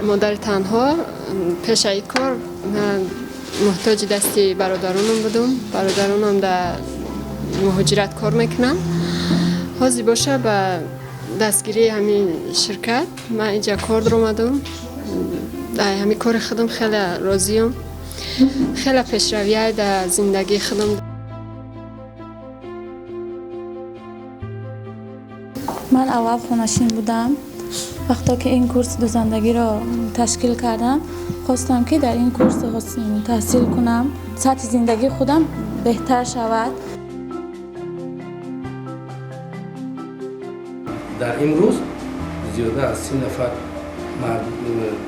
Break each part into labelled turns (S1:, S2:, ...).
S1: Модари танҳо пешаи кор муҳтоҷи дасти бародаронам будум. Бародаронам дар муҳоҷират кор мекунанд. Ҳозир боша ба дастгирии ҳамин ширкат ман инҷа кор даромадам. Дар ҳамин кори худам хеле розиям. Хеле пешравия дар зиндагии худам.
S2: Ман аввал хонашин будам. Вақто ки ин курси дӯзандагиро ташкил кардам, хостам ки дар ин курс таҳсил кунам, сатҳи зиндагии худам беҳтар шавад.
S3: Дар имрӯз зиёда аз 30 нафар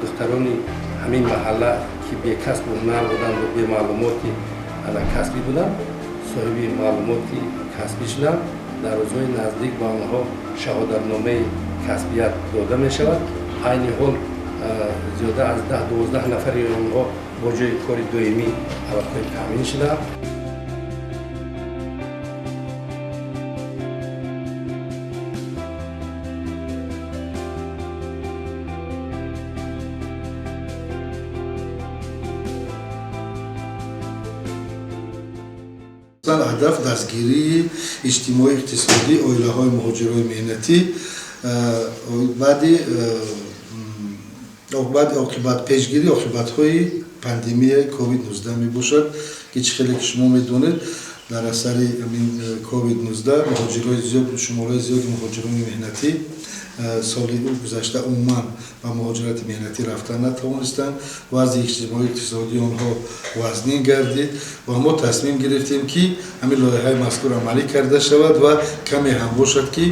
S3: духтарони ҳамин маҳалла, ки бекасбу ҳунар буданд ва бемаълумоти касбӣ буданд, соҳиби маълумоти касбӣ шуданд. Дар рӯзҳои наздик ба онҳо шаҳодатномаи касбият дода мешавад. Айни ҳол зиёда аз 10-12 нафари онҳо бо ҷои кори доимӣ аллакай таъмин шудаанд.
S4: Ҳадаф дастгирии иҷтимоӣ иқтисодии оилаҳои муҳоҷирони меҳнатӣ баъди пешгирии оқибатҳои пандемияи COVID-19 мебошад, ки чӣ хеле ки шумо медонед, дар асари COVID-19 муҳоҷирои зиёд, шумораи зиёди муҳоҷирони меҳнатӣ соли гузашта умуман ба муҳоҷирати меҳнатӣ рафтан натавонистанд. Вазъи иҷтимоӣ иқтисодии онҳо вазнин гардид ва мо тасмим гирифтем, ки ҳамин лоиҳаи мазкур амалӣ карда шавад ва каме ҳам бошад, ки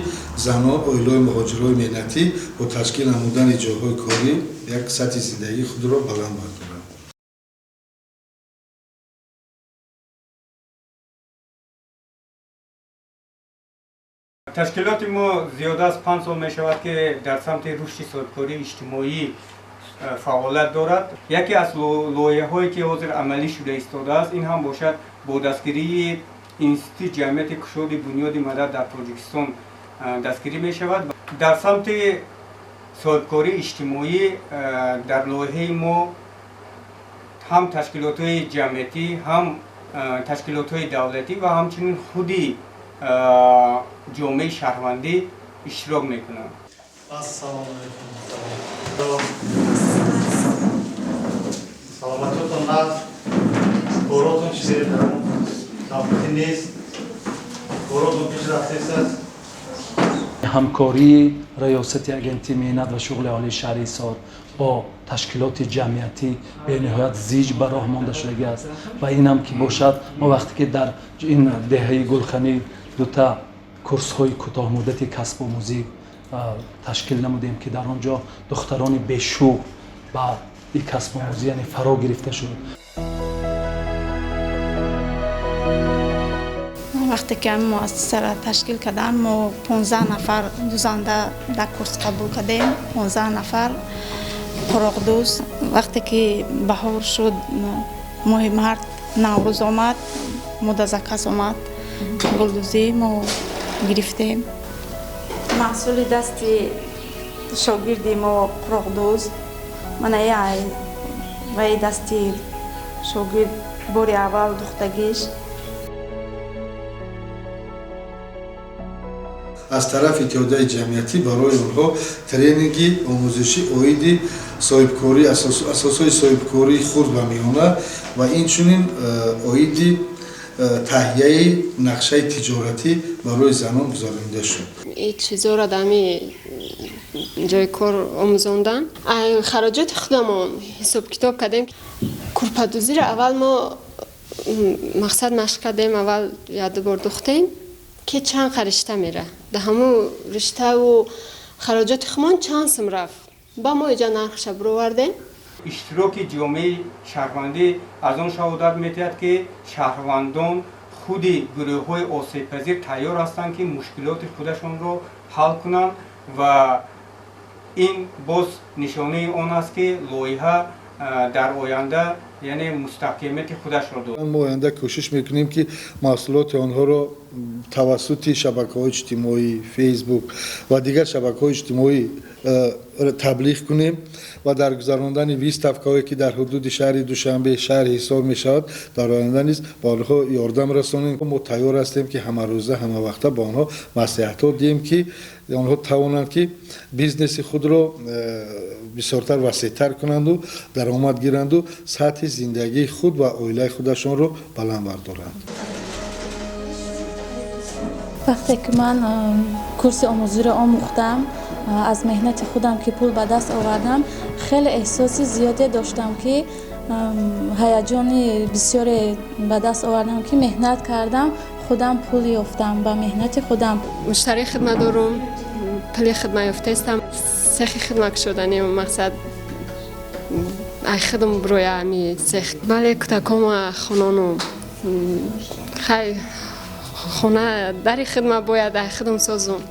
S4: занон, оилаҳои муҳоҷирони меҳнатӣ бо ташкил намудани ҷойҳои корӣ як сатҳи зиндагии худро баланд бардоранд.
S5: Ташкилоти мо зиёда аз 5 сол мешавад, ки дар самти рушди соҳибкории иҷтимоӣ фаъолият дорад. Яке аз лоиҳаҳое, ки ҳозир амалӣ шуда истодааст, ин ҳам бошад бо дастгирии Институти ҷамъияти кушоди бунёди мадад дар Тоҷикистон дастгирӣ мешавад. Дар самти соҳибкории иҷтимоӣ дар лоиҳаи мо ҳам ташкилотҳои ҷамъиятӣ, ҳам ташкилотҳои давлатӣ ва ҳамчунин худи ҷомеаи шаҳрвандӣ иштирок мекунанд.
S6: Ассалому алайкум. Саломатиётон наст, коротон чизе камбудӣ нест, коротон пеш рафтааст.
S7: Ҳамкории Раёсати Агентии меҳнат ва шуғли аҳолии шаҳри Ҳисор бо ташкилоти ҷамъиятӣ бениҳоят зич ба роҳ монда шудагӣ аст ва инам ки бошад, мо вақте ки дар ин деҳаи Гулханӣ дута курсҳои кӯтоҳмуддати касбомӯзӣ ташкил намудем, ки дар он ҷо духтарони бешуғл ба ин касбомӯзӣ яъне фаро гирифта шуд.
S2: Вақте ки ҳамин муассисаро ташкил карданд, мо 15 нафар дӯзанда дар курс қабул кардем, 15 нафар қуроқдӯз. Вақте ки баҳор шуд, моҳи март Наврӯз омад, мо заказ омад, гулдӯзӣ мо гирифтем. Маҳсули дасти шогирди мо қуроқдӯз, мана вай дасти шогирд бори аввал духтагиш.
S4: Аз тарафи иттиҳодияи ҷамъиятӣ барои онҳо тренинги омӯзишӣ оиди соҳибкорӣ, асосҳои соҳибкории хурд ва миёна ва инчунин оиди таҳияи нақшаи тиҷоратӣ барои занон гузаронида шуд.
S1: Ин чизоро дар ҳамин ҷои кор омӯзондан. Хароҷоти худамон ҳисоб-китоб кардем. Курпадӯзиро аввал мо мақсад машқ кардем, аввал як-ду бор духтем, ки чанд қа ришта мера. Дар ҳамун риштаву хароҷоти худамон чанд сум рафт. Ба мо иҷа нархша бировардем.
S5: Иштироки ҷомеаи шаҳрвандӣ аз он шаҳодат медиҳад, ки шаҳрвандон худи гурӯҳҳои осебпазир тайёр ҳастанд, ки мушкилоти худашонро ҳал кунанд ва ин боз нишонаи он аст, ки лоиҳа дар оянда яъне мустаҳкамияти худашро дорад.
S4: Мо оянда кӯшиш мекунем, ки маҳсулоти онҳоро Тавассути шабакаҳои иҷтимоӣ, Фейсбук ва дигар шабакаҳои иҷтимоӣ таблиғ кунем ва дар гузарондани выставкаҳое, ки дар ҳудуди шаҳри Душанбе, шаҳри Ҳисор мешавад, дар оянда низ ба онҳо ёрдам расонем. Мо тайёр ҳастем, ки ҳамарӯза, ҳамавақта ба онҳо маслиҳатҳо диҳем, ки онҳо тавонанд, ки бизнеси худро бисёртар васеътар кунанду даромад гиранду сатҳи зиндагии худ ва оилаи худашонро баланд бардоранд.
S2: Вақте ки ман курси омӯзиро омӯхтам, аз меҳнати худам ки пул ба даст овардам, хеле эҳсоси зиёде доштам, ки ҳаяҷони бисёре ба даст овардам, ки меҳнат кардам, худам пул ёфтам ба меҳнати худам.
S1: Муштарии хидмат дорум, пули хидмат ёфтаистам. Цехи хидмат шудани мақсад ай хидм броя ами цех. Бале, кӯдакома хононум. Хай, хона дари хидмат бояд ай хидм созум.